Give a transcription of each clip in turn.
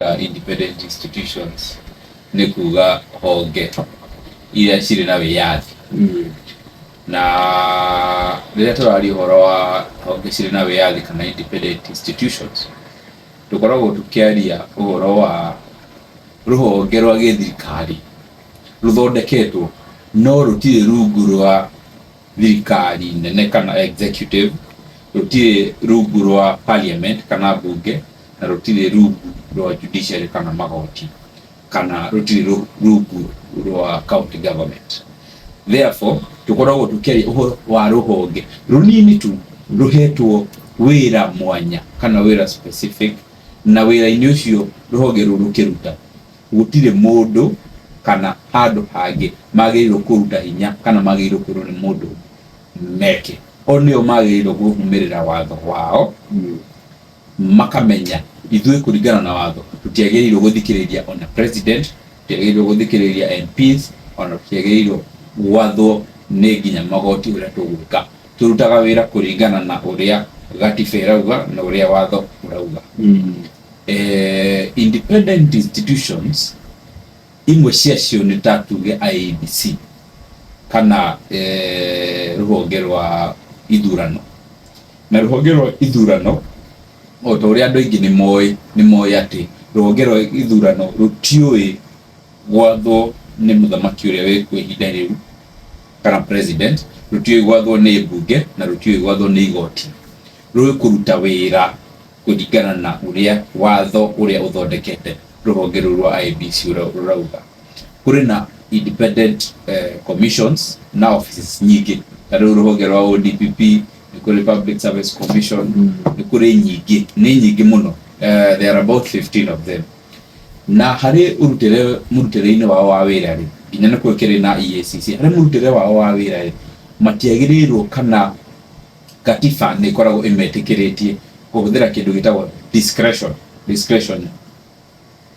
Independent institutions nĩ kuga honge iria cirĩ na wĩyathi. Na rĩrĩa tũraria ũhoro wa honge cirĩ na wĩyathi kana independent institutions, tũkoragwo tũkĩaria ũhoro wa rũhonge rwa gĩthirikari rũthondeketwo no rũtirĩ rungu rwa thirikari nene kana executive, rũtirĩ rungu rwa parliament kana mbunge, na rũtirĩ rungu rwa judiciary kana magoti, kana rũtirĩ rungu rwa county government. Therefore, tũkoragwo tũkĩaria ũhoro wa rũhonge rũnini tu rũhetwo wĩra mwanya kana wĩra specific, na wĩra-inĩ ũcio rũhonge rũu rũkĩruta gũtirĩ mũndũ kana handũ hangĩ magĩrĩirwo kũruta hinya kana magĩrĩirwo kwĩrwo nĩ mũndũ meke. O nĩo magĩrĩirwo kũrũmĩrĩra watho wao, makamenya ithuĩ kũringana na watho tũtiagĩrĩirwo gũthikĩrĩria ona president, tũtiagĩrĩirwo gũthikĩrĩria MPs, ona tũtiagĩrĩirwo gwathwo nĩ nginya magoti ũrĩa tũgwĩka. Tũrutaga wĩra kũringana na ũrĩa gatiba ĩrauga na ũrĩa watho ũrauga. Independent institutions imwe ciacio nĩ ta tuge IEBC kana rũhonge rwa ithurano. Na rũhonge rwa ithurano, o ta ũrĩa andũ aingĩ nĩ moĩ, nĩ moĩ atĩ rũhonge rwa ithurano rũtiũĩ gwathwo nĩ mũthamaki ũrĩa wĩkuo ihinda rĩu kana president, rũtiũĩ gwathwo nĩ mbunge na rũtiũĩ gwathwo nĩ igoti. Rũĩ kũruta wĩra kũringana na ũrĩa watho ũrĩa ũthondekete rũhonge rũu rwa IEBC rũrauga. Kũrĩ na independent commissions na offices nyingĩ, ta rĩu rũhonge rwa ODPP, nĩ kũrĩ Public Service Commission, nĩ kũrĩ nyingĩ, nĩ nyingĩ mũno. There are about 15 of them. Na harĩ ũrutĩre mũrutĩre-inĩ wao wa wĩra rĩ, nginya nĩ kũrĩ na EACC, harĩ mũrutĩre wao wa wĩra rĩ, matiagĩrĩirwo kana katiba nĩ ĩkoragwo ĩmetĩkĩrĩtie kũhũthĩra kĩndũ gĩtagwo discretion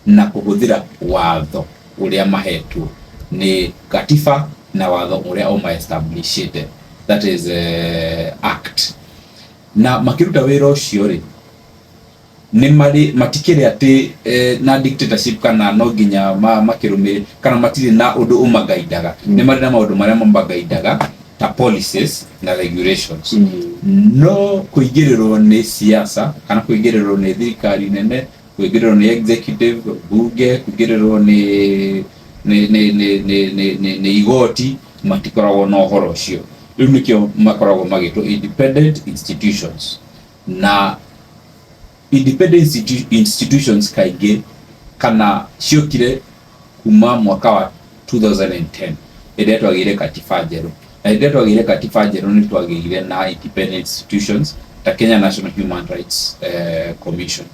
na kũhũthĩra watho ũrĩa mahetwo nĩ katiba na watho ũrĩa ũma-establishĩte, that is act. Na makĩruta wĩra ũcio rĩ, nĩ marĩ matikĩrĩ atĩ na dictatorship kana no nginya makĩrũmĩrĩre kana matirĩ na ũndũ ũmagaindaga. Nĩ marĩ na maũndũ marĩa mamagaindaga ta policies na regulations, no kũingĩrĩrwo nĩ siasa kana kũingĩrĩrwo nĩ thirikari nene, kũingĩrĩrwo nĩ executive, bunge, kũingĩrĩrwo nĩ igoti, matikoragwo na ũhoro ũcio. Rĩu nĩkĩo makoragwo magĩtwo independent institutions. Na independent institutions kaingĩ kana ciokire kuma mwaka wa 2010 rĩrĩa twagĩire katiba njerũ. Na rĩrĩa twagĩire katiba njerũ, nĩ twagĩire na independent institutions ta Kenya National Human Rights Commission,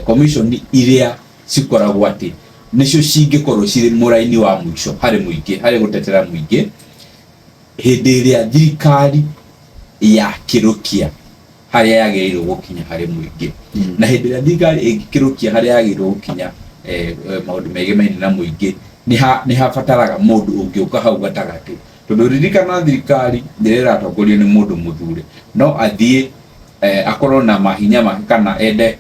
commission iria cikoragwo atĩ nĩcio cingĩkorwo cirĩ mũraini wa mũico harĩ mũingĩ, harĩ gũtetera mũingĩ hĩndĩ ĩrĩa thirikari yakĩrũkia harĩa yagĩrĩirwo gũkinya harĩ mũingĩ. Na hĩndĩ ĩrĩa thirikari ĩngĩkĩrũkia harĩa yagĩrĩirwo gũkinya maũndũ megemaine na mũingĩ, nĩ habataraga mũndũ ũngĩũka hau gatagatĩ, tondũ ririkana thirikari rĩrĩa ĩratongorio nĩ mũndũ mũthure no athiĩ akorwo na mahinya make kana ende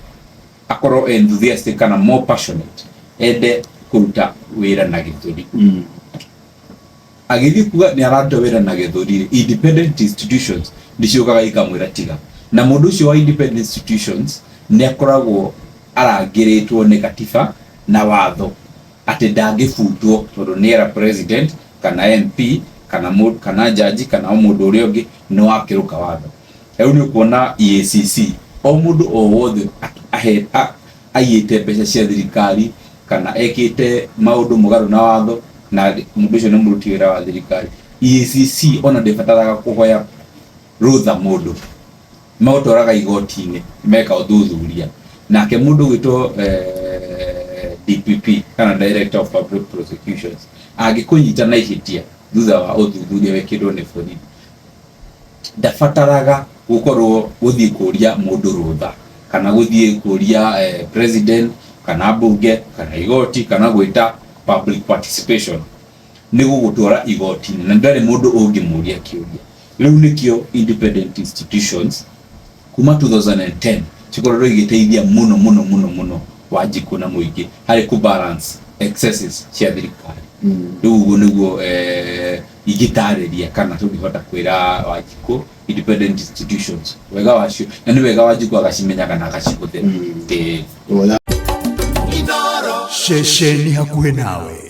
akorwo enthusiastic kana more passionate, ende kũruta wĩra na gĩthũri. Agĩthiĩ kuga nĩ araruta wĩra na gĩthũri, independent institutions nĩ ciũkaga ikamwĩra tiga. Na mũndũ ũcio wa independent institutions nĩ akoragwo arangĩrĩtwo nĩ katiba na watho atĩ ndangĩbutwo tondũ nĩ era president kana MP kana kana jaji kana o mũndũ ũrĩa ũngĩ nĩ wakĩrũka watho. Rĩu nĩ ũkuona EACC, o mũndũ o wothe aiyĩte mbeca cia thirikari kana ekĩte maũndũ mũgarũ na watho, na mũndũ ũcio nĩ mũruti wĩra wa thirikari, EACC ona ndĩbataraga kũhoya rũtha mũndũ, magũtwaraga igoti-inĩ meka ũthuthuria. Nake mũndũ ũgwĩtwo DPP kana Director of Public Prosecutions angĩkũnyita na ihĩtia thutha wa ũthuthuria wĩkĩtwo nĩ borithi, ndabataraga gũkorwo gũthiĩ kũria mũndũ rũtha kana gũthiĩ kũria president kana mbunge kana igoti kana gwĩta public participation. Nĩ gũgũtwara igoti-inĩ na ndarĩ mũndũ ũngĩmũria kĩũria. Rĩu nĩkĩo independent institutions kuma 2010 cikoretwo igĩteithia mũno mũno mũno mũno. Wanjikũ na mũingĩ harĩ kũ balance excesses cia thirikari. Rĩu ũguo nĩguo ingĩtarĩria kana tũngĩhota kwĩra Wanjikũ independent institutions wega wacio, na nĩ wega Wanjikũ agacimenyaga na agacihũthĩra. Ceceni hakuhĩ nawe.